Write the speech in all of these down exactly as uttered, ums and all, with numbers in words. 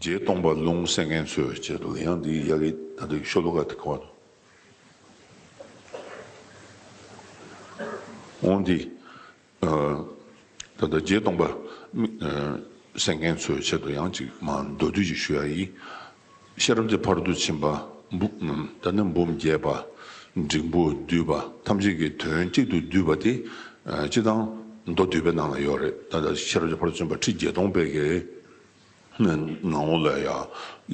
རྗེ་སྟོང་པ་ལུང་གསན་མཁན་ཚོའི་ཆེད་དུ་ཡང་འདི་ཡ་གི་ད་ལྟའི་ཤོ་ལོ་ཀ་དེ་གོ་བ། འོང་འདི། ད་ལྟ་རྗེ་སྟོང་པ་གསན་མཁན་ཚོའི་ཆེད་དུ་ཡང་ཅིག་མ་མདོར་བསྡུས་ཅིག་ཞུ་ཡ་ཡིན། ཤེས་རབ་ཀྱི་ཕ་རོལ་ཏུ་ཕྱིན་པ་འབུམ་ད་ནི་འབུམ་རྒྱས་པ། འབྲིང་པོ་བསྡུས་པ་ཐམས་ཅད་ཀྱི་དོན་གཅིག་ཏུ་བསྡུས་པ་དེ་སྤྱི་དང་མདོ་སྡུད་པའི་ནང་ལ་ཡོད་རེད། ད་ལྟ་ཤེས་རབ་ཀྱི་ཕ་རོལ་ཏུ་ཕྱིན་པ་ཁྲི་བརྒྱད་སྟོང་པའི་གི་ནང་ལོགས་ལ་ཡང་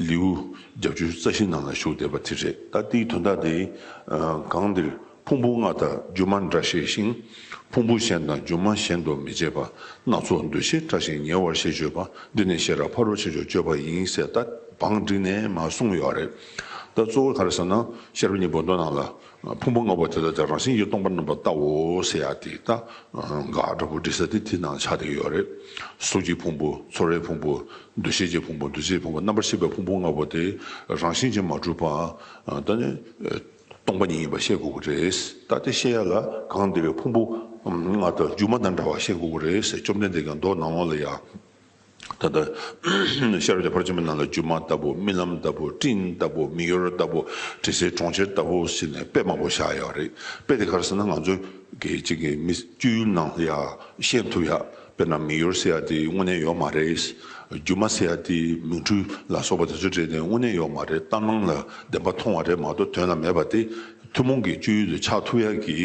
ལེའུ་བརྒྱད་ཅུ་རྩ་བཞི་ནང་ལ་བཞུགས་བསྡད་པ་དེ་རེད། ད་དེའི་དོན་དག་དེ་གང་འདིར་ཕུང་པོ་ལྔ་དང་སྒྱུ་མ་འདྲ་ཤེས་ཤིང་། ཕུང་པོ་གཞན་དང་སྒྱུ་མ་གཞན་དུ་མི་བྱེད་པ། སྣ་ཚོགས་འདུ་ཤེས་བྲལ་ཞིང་ཉེ་བར་ཞི་སྤྱོད་པ། འདི་ནི་ཤེས་རབ་ཕ་རོལ་ཕྱིན་མཆོག་སྤྱོད་པ་ཡིན་ཟེར་ད་བང་བསྒྲིགས་ནས་མར་གསུངས་ཡོད་རེད། ད་གཙོ་བོ་ག་རེ་ཟེར་ན་ཤེས་རབ་སྙིང་པོ་མདོ་ནང་ལ། ཕུང་པོ་ལྔ་པོ་དེ་དག་ཀྱང་རང་བཞིན་གྱིས་སྟོང་པར་རྣམ་པར་བལྟའོ་ཟེར་ཡ་དེ་ད་འགག་འདྲ་པོ་འགྲིག་ས་དེ་དེ་ནང་ཆགས་བསྡད་ཡོད་རེད། གཟུགས་ཀྱི་ཕུང་པོ། ཚོར་བའི་ཕུང་པོ། འདུ་ཤེས་ཀྱི་ཕུང་པོ། འདུ་བྱེད་ཀྱི་ཕུང་པོ། རྣམ་པར་ཤེས་པའི་ཕུང་པོ་ལྔ་པོ་དེ་རང་བཞིན་གྱིས་མ་གྲུབ་པ། ད་ནི་སྟོང་པ་ཉིད་ཡིན་པ་ཤེས་དགོས་ཀྱི་རེད། ད་དེ་ཤེས་ཡ་ལ་གང་འདིར་ཕུང་པོ་ལྔ་དང་སྒྱུ་མ་དང་འདྲ་བ་ཤེས་དགོས་ཀྱི་རེད་ཟེར་བཅོམ་ལྡན་འདས་ཀྱིས་མདོ་ནང་ལོགས་ལ་ཡང་། ད་ལྟ་ཤེས་རབ་ཀྱི་ཕ་རོལ་ཏུ་ཕྱིན་པའི་ནང་ལ་སྒྱུ་མ་ལྟ་བུ། རྨི་ལམ་ལྟ་བུ། སྤྲིན་ལྟ་བུ། མིག་ཡོར་ལྟ་བུ། དྲི་ཟའི་གྲོང་ཁྱེར་ལྟ་བུ་ཟེར་ནས་དཔེ་མང་པོ་བཞག་ཡོད་རེད། དཔེ་དེ་ག་རེ་ཟེར་ན་ང་ཚོ་གི་གཅིག་གི་མི་སྤྱོད་ཡུལ་ནང་ལ་ཡང་ཤེས་ཐུབ་ཡ། དཔེར་ན་མིག་ཡོར་ཟེར་ཡ་དེ་དངོས་གནས་ཡོད་མ་རེད། སྒྱུ་མ་ཟེར་ཡ་དེ་མིག་འཕྲུལ་ལ་སོགས་པ་དེ་ཚོ་སྤྲད་ནས་དངོས་གནས་ཡོད་མ་རེད། གཏམ་ནང་ལ་བདེན་པ་མཐོང་བ་རེད་མ་གཏོགས་དོན་ལ་མེད་པ་དེ་ཐུན་མོང་གི་སྤྱོད་ཡུལ་དུ་ཆགས་ཐུབ་ཡ་གི་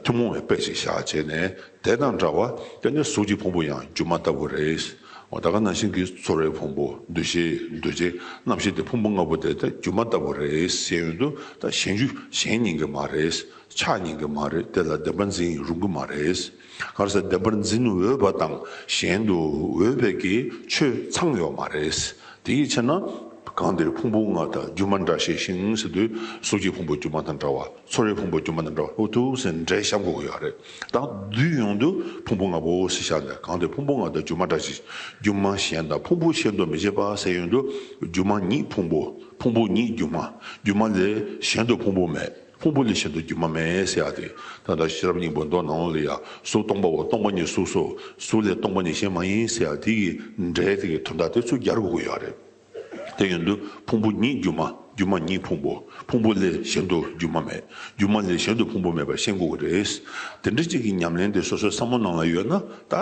ཐུན་མོང་བའི་དཔེ་ཞིག་བཞག་བྱས་ནས། དེ་དང་འདྲ་བ་དེ་ནི་གཟུགས་ཀྱི་ཕུང་པོ་ཡང་སྒྱུ་མ་ལྟ་བུ་རེད། འོ་ད་ག་ནང་བཞིན་གྱི་ཚོར་བའི་ཕུང་པོ། འདུ་ཤེས། འདུ་བྱེད། རྣམ་ཤེས་དེ་ཕུང་པོ་ལྔ་པོ་དེ་ད་སྒྱུ་མ་ལྟ་བུ་རེད་ཟེར་ཡོང་དུས་ད་གཞན་རྒྱུ་གཞན་ཡིན་གྱི་མ་རེད། ཆགས་ཡིན་གྱི་མ་རེད། དེ་ལ་བདེན་པར་འཛིན་རུང་གི་མ་རེད། ག་རེ་ཟེར་བདེན་པར་འཛིན་འོས་པ་དང་གཞན་དུ་འོས་པའི་གི་ཆོས་ཚང་ཡོད་མ་རེད། དེ་ཡི་ཕྱིར་ན་གང་འདིར་ཕུང་པོ་ལྔ་དང་སྒྱུ་མ་འདྲ་ཤེས་ཤིང་ཟེར་དུས་གཟུགས་ཀྱི་ཕུང་པོ་སྒྱུ་མ་དང་འདྲ་བ། ཚོར་བའི་ཕུང་པོ་སྒྱུ་མ་དང་འདྲ་བ། ཧུ་ཐུག་སེ་འདྲེས་བཞག་དགོས་ཀྱི་ཡོད་རེད། ད་བསྡུས་ཡོང་དུས་ཕུང་པོ་ལྔ་པོ་ཟེར་བཞག་ནས་གང་དེ་ཕུང་པོ་ལྔ་དང་སྒྱུ་མ་འདྲ་ཞིང་སྒྱུ་མ་གཞན་དང་ཕུང་པོ་གཞན་དུ་མི་བྱེད་པ་ཟེར་ཡོང་དུས་སྒྱུ་མ་ཉིད་ཕུང་པོ། ཕུང་པོ་ཉིད་སྒྱུ་མ། སྒྱུ་མ་ལས་གཞན་དུ་ཕུང་པོ་མེད། ཕུང་པོ་ལས་གཞན་དུ་སྒྱུ་མ་མེད་ཟེར་ཡ་དེ། ད་ལྟ་ཤེས་རབ་སྙིང་པོ་མདོ་ནང་ལ་ཡ་གཟུགས་སྟོང་པའོ། སྟོང་པ་ཉིད་གཟུགས་སོ། གཟུགས་ལས་སྟོང་པ་ཉིད་གཞན་མ་ཡིན་ཟེར་ཡ་དེ་གི་འགྲེལ་དེ་གི་དོན་དག་དེ་ཚུར་སྦྱར་དགོས་ཀྱི་ཡོད་རེད། དེ་ཡིན་དུས་ཕུང་པོ་ཉིད་སྒྱུ་མ། སྒྱུ་མ་ཉིད་ཕུང་པོ། ཕུང་པོ་ལས་གཞན་དུ་སྒྱུ་མ་མེད། སྒྱུ་མ་ལས་གཞན་དུ་ཕུང་པོ་མེད་པར་ཤེས་དགོས་ཀྱི་རེད། དེ་འདྲ་གཅིག་གི་ཉམས་ལེན་དེ་སོ་སོའི་བསམ་བློ་ནང་ལ་ཡོད་ན་ད་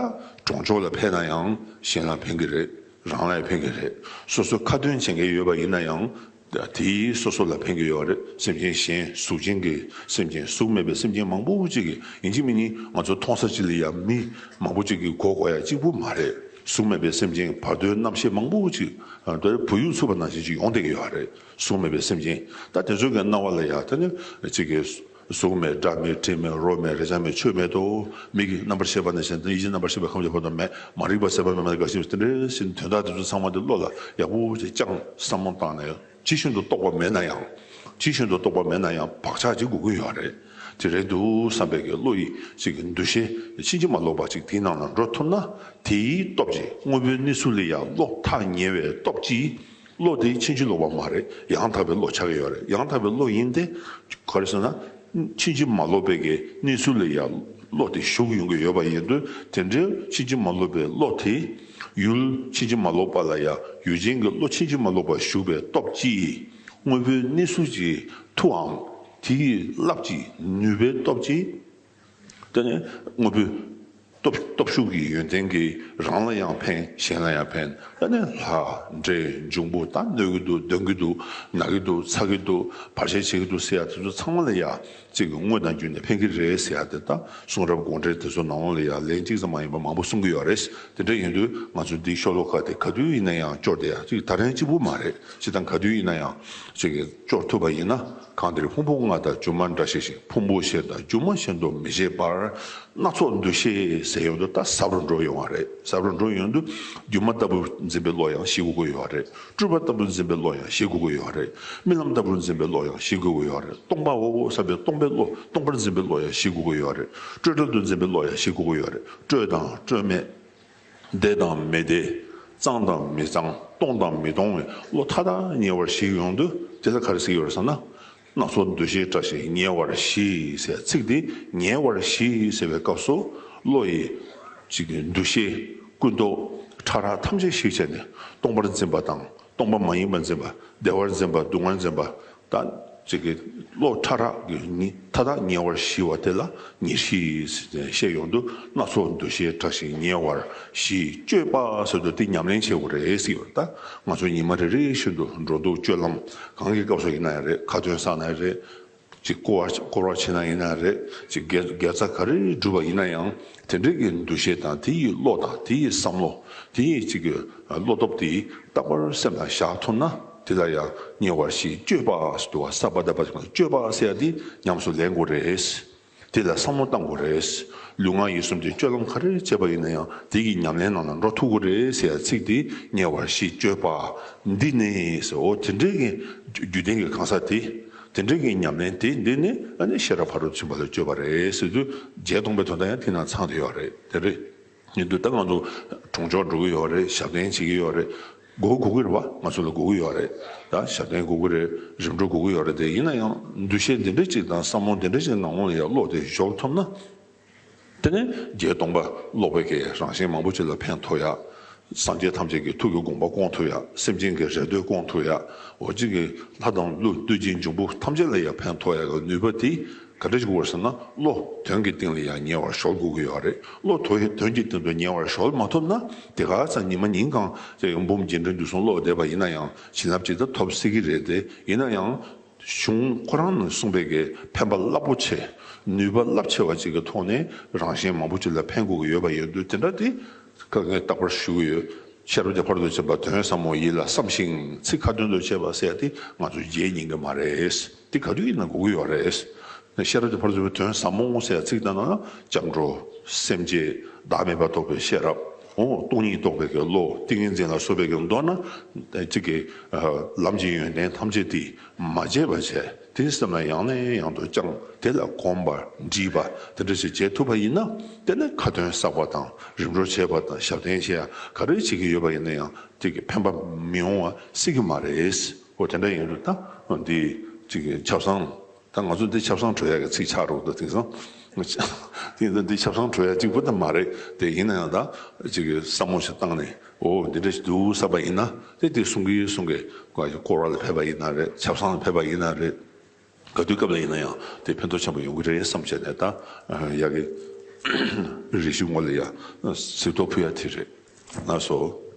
གྲོང་ཆོག་ལ་ཕེབས་ན་ཡང་གཞན་ལ་ཕན་གྱི་རེད། རང་ལ་ཡང་ཕན་གྱི་རེད། སོ་སོ་ཁ་ཏོན་བྱེད་མཁན་ཡོད་པ་ཡིན་ན་ཡང་དེས་སོ་སོ་ལ་ཕན་གྱི་ཡོད་རེད། སེམས་ཅན་གཞན་གཟུགས་ཅན་གྱི་སེམས་ཅན། གཟུགས་མེད་པའི་སེམས་ཅན་མང་པོ་ཅིག་གི་ཡིན་གཅིག་མིན་གཉིས་ང་ཚོ་མཐོང་ས་ཅིག་ལ་ཡང་མི་མང་པོ་ཅིག་གིས་གོ་དགོས་ཡ་གཅིག་པུ་མ་རེད། གཟུགས་མེད་པའི་སེམས་ཅན་བར་དོའི་རྣམ་ཤེས་མང་པོ་ཅིག་ཨ་ད་བུ་ཡུག་འཚུབ་པ་ནང་བཞིན་ཅིག་ཡོང་བསྡད་ཀྱི་ཡོད་རེད། གཟུགས་མེད་པའི་སེམས་ཅན། ད་དེ་ཚོའི་གི་སྣང་བ་ལ་ཡ་ད་ནི་ཅིག་གི་གཟུགས་མེད། སྒྲ་མེད། དྲི་མེད། རོ་མེད། རེག་བྱ་མེད། ཆོས་མེད་དོ། མིག་གི་རྣམ་པར་ཤེས་པ་ནས་བྱས་ནས་ཡིད་ཀྱི་རྣམ་པར་ཤེས་པ་ཁམས་ཀྱི་བར་དུ་མེད། མ་རིག་པ་ཟད་པ་མེད་མ་དེ་འགའ་ཞིག་དེ་འདྲའི་ཞིག་དོན་དག་དེ་ཚོ་ཚང་མ་དེ་བློ་ལ་ཡག་པོ་ཅིག་བཅངས་བསམ་བློ་བཏང་ནས། ཇི་བཞིན་དུ་རྟོགས་པ་མེད་ན་ཡང་། ཇི་བཞིན་དུ་རྟོགས་པ་མེད་ན་ཡང་བག་ཆགས་ཅིག་དགོས་ཀྱི་ཡོད་རེད། དེ་རེད་འདུག་བསམ་པའི་གི་བློ་ཡི་ཅིག་གི་འདུ་ཤེས་ཕྱིན་ཅི་མ་ལོག་པ་ཅིག་དེའི་ནང་ལ་འགྲོ་ཐུབ་ན། དེའི་སྟོབས་ཀྱིས་དངོས་པོའི་གནས་ཚུལ་ལ་ཡང་བློ་ཐག་ཉེ་བའི་སྟོབས་ཀྱིས། བློ་དེ་ཕྱིན་ཅི་ལོག་པ་མ་རེད། ཡང་དག་པའི་བློ་ཆགས་ཀྱི་ཡོད་རེད། ཡང་དག་པའི་བློ་ཡིན་ཏེ། ག་རེ་ཟེར་ན། ཕྱིན་ཅི་མ་ལོག་པའི་གི་གནས་ཚུལ་ལ་ཡང་བློ་དེ་ཞུགས་ཡོང་གི་ཡོད་པ་ཡིན་དུས། དེ་འདྲའི་ཕྱིན་ཅི་མ་ལོག་པའི་བློ་དེ། ཡུལ་ཕྱིན་ཅི་མ་ལོག་པ་ལ་ཡང་ཡུལ་ཅན་གྱི་བློ་ཕྱིན་ཅི་མ་ལོག་པ་ཞུགས་པའི་སྟོབས་ཀྱིས། དངོས་པོའི་གནས་ཚུལ་གྱི་མཐུའམ། དེ་ཡི་རླབས་ཀྱི་ནུས་པའི་སྟོབས་ཀྱིས། དེ་ནས་དངོས་པོའི་སྟོབས་སྟོབས་ཤུགས་ཀྱི་ཡོན་ཏན་གྱིས་རང་ལ་ཡང་ཕན། གཞན་ལ་ཡང་ཕན། དེ་ནས་ལྷ་འདྲེ་འབྱུང་པོ་ད་གནོད་ཀྱི་འདུག། འདོན་གྱི་འདུག། ན་གི་འདུག། ཚ་གི་འདུག། བར་ཆད་བྱེད་ཀྱི་འདུག་ཟེར་ཡ་དེ་ཚོ་ཚང་མ་ལ་ཡ་གཅིག་གི་དངོས་དང་བརྒྱུད་ནས་ཕན་གྱི་རེད་ཟེར་ཡ་དེ། ད་གསུང་རབ་དགོངས་འགྲེལ་དེ་ཚོ་ནང་ལ་ཡ་ལན་གཅིག་ཙམ་མ་ཡིན་པ་མང་པོ་གསུང་གི་ཡོད་རེད། དེ་འདྲ་ཡིན་དུས་ང་ཚོ་འདིའི་ཤོ་ལོ་ཀ་དེ་ག་དུས་ཡིན་ན་ཡང་སྐྱོར་བསྡད་ཡ་གཅིག་ད་རན་གཅིག་པུ་མ་རེད། སྤྱིར་བཏང་ག་དུས་ཡིན་ན་ཡང་གཅིག་གི་སྐྱོར་ཐུབ་པ་ཡིན་ན། གང་འདིར་ཕུང་པོ་ལྔ་དང་སྒྱུ་མ་འདྲ་ཤེས་ཤིང་། ཕུང་པོ་གཞན་དང་སྒྱུ་མ་གཞན་དུ་མི་བྱེད་པར། སྣ་ཚོགས་འདུ་ཤེས་ཟེར་ཡོང་དུས་ད་ཟབ་རུ་འགྲོ་ཡོང་བ་རེད། ཟབ་རུ་འགྲོ་ཡོང་དུས་སྒྱུ་མ་ལྟ་བུར་འཛིན་པའི་བློ་ཡང་ཞིག་དགོས་ཀྱི་ཡོད་རེད། སྤྲུལ་པ་ལྟ་བུར་འཛིན་པའི་བློ་ཡང་ཞིག་དགོས་ཀྱི་ཡོད་རེད། རྨི་ལམ་ལྟ་བུར་འཛིན་པའི་བློ་ཡང་ཞིག་དགོས་ཀྱི་ཡོད་རེད། སྟོང་པའོ་བསམ་པའི་སྟོང་པའི་བློ། སྟོང་པར་འཛིན་པའི་བློ་ཡང་ཞིག་དགོས་ཀྱི་ཡོད་རེད། སྤྲོས་བྲལ་དུ་འཛིན་པའི་བློ་ཡང་ཞིག་དགོས་ཀྱི་ཡོད་རེད། སྤྲོས་དང་སྤྲོས་མེད། བདེ་དང་མི་བདེ། གཙང་དང་མི་གཙང་། སྟོང་དང་མི་སྟོང་བའི་བློ་མཐའ་དག་ཉེ་བར་ཞིག་ཡོང་དུས། དེ་ལ་ག་རེ་ཟེར་གྱི་ཡོད་རེད་ཟེར་ན། སྣ་ཚོགས་འདུ་ཤེས་བྲལ་ཞིང་ཉེ་བར་ཞི་ཟེར་ཚིག་འདི་ཉེ་བར་ཞི་ཟེར་བའི་སྐབས་སུ་བློ་ཡི་ཅིག་གི་འདུ་ཤེས་ཀུན་རྟོག་ཕྲ་རགས་ཐམས་ཅད་ཞིག་བྱས་ནས་སྟོང་པར་འཛིན་པ་དང་ སྟོང་པ་མ་ཡིན་པ་འཛིན་པ། བདེ་བར་འཛིན་པ། སྡུག་བསྔལ་འཛིན་པ། ད་ཅིག་གི་བློ་ཕྲ་རགས་ཀྱི་ཉི་མཐའ་དག་ཉེ་བར་ཞི་བ་དེ་ལ་ཉེར་ཞི་ཟེར་ཏེ་བཤད་ཡོང་དུས། སྣ་ཚོགས་འདུ་ཤེས་བྲལ་ཞིང་ཉེ་བར་ཞི། སྤྱོད་པ་ཟེར་དུས་དེ་ཉམས་ལེན་བྱེད་དགོས་རེད་ཟེར་གྱི་ཡོད་རེད། ད་ང་ཚོ་ཉི་མ་རེ་རེ་བཞིན་དུ་འགྲོ་འདུག་སྤྱོད་ལམ་གང་གི་སྐབས་སུ་ཡིན་ན་ཡང་རེད། ཁ་ཏོན་བསགས་ན་ཡང་རེད། ཅིག་སྐོར་བ་སྐོར་བ་བྱེད་ན་ཡིན་ན་རེད། ཅིག་དགེ་དགེ་རྩ་ག་རེ་སྒྲུབ་པ་ཡིན་ན་ཡང་དེ་འདྲའི་གི་འདུ་ཤེས་དང་། དེ་ཡི་བློ་དང་། དེ་ཡི་བསམ་བློ། དེ་ཡི་ཅིག་གི་བློ་སྟོབས་དེ་རྟག་པར་སེམས་ལ་བཞག་ཐུབ་ན། དེ་ལ་ཡང་ཉེ་བར་ཞི། སྤྱོད་པ་ཟེར་དུས་ས་པ་ད་པ་ཅིག་སྤྱོད་པ་ཟེར་ཡ་དེ་ཉམས་སུ་ལེན་དགོས་རེད། དེ་ལ་བསམ་བློ་གཏང་དགོས་རེད། ལུས་ངག་ཡིད་གསུམ་གྱི་སྤྱོད་ལམ་ག་རེ་བྱས་པ་ཡིན་ན་ཡང་དེ་གི་ཉམས་ལེན་ནང་ལ་འགྲོ་ཐུབ་དགོས་རེད་ཟེར་ཡ་ཚིག་དེ། ཉེ་བར་ཞི་སྤྱོད་པ་འདི་ནི་ཟེར། འོ་དེ་འདྲའི་གི་རྒྱུ་ལྡན་གྱི་གང་ཟག་དེ། དེ་འདྲའི་གི་ཉམས་ལེན་དེ་འདི་ནི་ཨ་ནི་ཤེས་རབ་ཕ་རོལ་ཏུ་ཕྱིན་པ་ལ་སྤྱོད་པ་རེད་ཟེར་དུས། བརྒྱད་སྟོང་པའི་དོན་དག་ཡང་དེ་ནང་ཚང་བསྡད་ཡོད་རེད། དེ་རེད། ཡིན་དུས་ད་ང་ཚོ་གྲོང་ཆོག་འགྲོ་གི་ཡོད་རེད། ཞབས་བརྟན་བྱེད་ཀྱི་ཡོད་རེད། དགོས་དགོས་ཀྱི་རེད་པ། ང་ཚོ་ལ་དགོས་ཀྱི་ཡོད་རེད། ད་ཞབས་བརྟན་དགོས་ཀྱི་རེད། རིམ་གྲོ་དགོས་ཀྱི་ཡོད་རེད། དེ་ཡིན་ན་ཡང་འདུ་ཤེས་འདི་འདྲ་ཅིག་དང་བསམ་བློ་འདི་འདྲ་ཅིག་ནང་ལོགས་ལ་ཡང་བློ་དེ་གཞོལ་ཐུབ་ན། དེ་ནས་བརྒྱད་སྟོང་པ་ཀློག་པའི་གི་རང་གཞན་མང་པོ་ཅིག་ལ་ཕན་ཐོགས་ཡ། སངས་རྒྱས་ཐམས་ཅད་ཀྱི་ཐུགས་ཀྱི་དགོངས་པ་སྐོང་ཐུབ་ཡ། སེམས་ཅན་གྱི་རེ་འདོད་སྐོང་ཐུབ་ཡ། འོ་ཅིག་གི་ལྷ་དང་ཀླུ་བདུད་ཀྱི་འབྱུང་པོ་ཐམས་ཅད་ལ་ཡང་ཕན་ཐོགས་ཡ་གི་ནུས་པ་དེ་ག་འདྲ་ཞིག་དགོས་ཟེར་ན། བློ་དོན་གྱི་སྟེང་ལ་ཡང་ཉེ་བར་གཞོལ་དགོས་ཀྱི་ཡོད་རེད། བློ་དོ་དོན་གྱི་སྟེང་དུ་ཉེ་བར་གཞོལ་མ་ཐུབ་ན། དེ་ག་ཚ་ཉི་མ་ཉིན་གང་ཅིག་འབུམ་རྒྱས་འབྲིང་བསྡུས་གསུམ་ཀློག་བསྡད་པ་ཡིན་ན་ཡང་བྱིན་རླབས་ཅིག་ད་ཐོབ་སྲིད་ཀྱི་རེད་དེ། ཡིན་ན་ཡང་། གཞུང་ཁོ་རང་ནས་གསུངས་པའི་གི་ཕན་པ་རླབས་པོ་ཆེ། ནུས་པ་རླབས་ཆེ་བ་ཅིག་གི་ཐོག་ནས་རང་གཞན་མང་པོ་ཅིག་ལ་ཕན་དགོས་ཀྱི་ཡོད་པ་ཡིན་དུས། དེ་འདྲ་དེ་ཁ་ངས་རྟག་པར་ཞུ་གི་ཡོད། ཤེས་རབ་ཀྱི་ཕ་རོལ་ཏུ་ཕྱིན་པ་དོན་ཟབ་མོ་ཡིད་ལ་བསམ་ཞིང་། ཚིག་ཁ་ཏོན་དུ་བྱས་པ་ཟེར་ཡ་དེ་ང་ཚོ་བརྗེད་ཉན་གྱི་མ་རེད། དེ་ག་དུས་ཡིན་ན་དགོས་ཀྱི་ཡོད་རེད། ཤེས་རབ་ཀྱི་ཕ་རོལ་ཏུ་ཕྱིན་པའི་དོན་ཟབ་མོ་ཟེར་ཡ་ཚིག་དང་ནང་ན་སྐྱབས་འགྲོ། སེམས་བསྐྱེད། བདག་མེད་པ་རྟོགས་པའི་ཤེས་རབ། འོ་སྟོང་ཉིད་རྟོགས་པའི་གི་བློ། ཏིང་ངེ་འཛིན་ལ་སོགས་པའི་གི་མདོར་ན་གཅིག་གི་ལམ་གྱི་ཡོན་ཏན་ཐམས་ཅད་དེ་མ་བརྗེད་པ་བྱས། དེའི་སེམས་ལ་ཡང་ནས་ཡང་དུ་བཅངས། དེ་ལ་གོམས་པ། འདྲིས་པ་དེ་འདྲ་ཞིག་བྱེད་ཐུབ་པ་ཡིན་ན། དེ་ནི་ཁ་ཏོན་བསགས་པ་དང་། རིམ་གྲོ་བྱས་པ་དང་། ཞབས་བརྟན་བྱས་ཡ་ག་རེ་བྱེད་ཀྱི་ཡོད་པ་ཡིན་ན་ཡང་དེ་གི་ཕན་པ་མི་ཡོང་བ་སྲིད་ཀྱི་མ་རེད། འོ་དེ་འདྲ་ཡིན་དུས་ད་འདི་གཅིག་གི་ཆབ་གསང་། ད་ང་ཚོ་འདི་ཆབ་གསང་གྲོལ་ཡག་གི་ཚིག་ཆགས་འགྲོ་འདུག་དེང་སང་། དེ་འདི་འདི་ཆབ་གསང་གྲོལ་ཡག་གཅིག་པུ་ད་མ་རེད་དེ། ཡིན་ན་ཡང་ད་གཅིག་གི་བསམ་བློ་ཞིག་བཏང་ནས། འོ་འདི་འདྲ་ཞིག་འདུག་བསམ་པ་ཡིན་ན། དེ་དེ་གསུང་གི་གསུང་གི་སྐོར་བ་ལ་ཕེབས་པ་ཡིན་ན་རེད། ཆབ་གསང་ལ་ཕེབས་པ་ཡིན་ན་རེད། ག་དུས་སྐབས་ལ་ཡིན་ན་ཡང་དེ་ཕན་ཐོགས་ཆེན་པོ་ཡོང་གི་རེད་བསམ་བྱས་ནས། ད་ཡག་གི་རེ་ཞུ་ངོ་ལ་ཡ་གཟིགས་རྟོག་ཕུལ་ཡ་དེ་རེད། ལགས་སོ།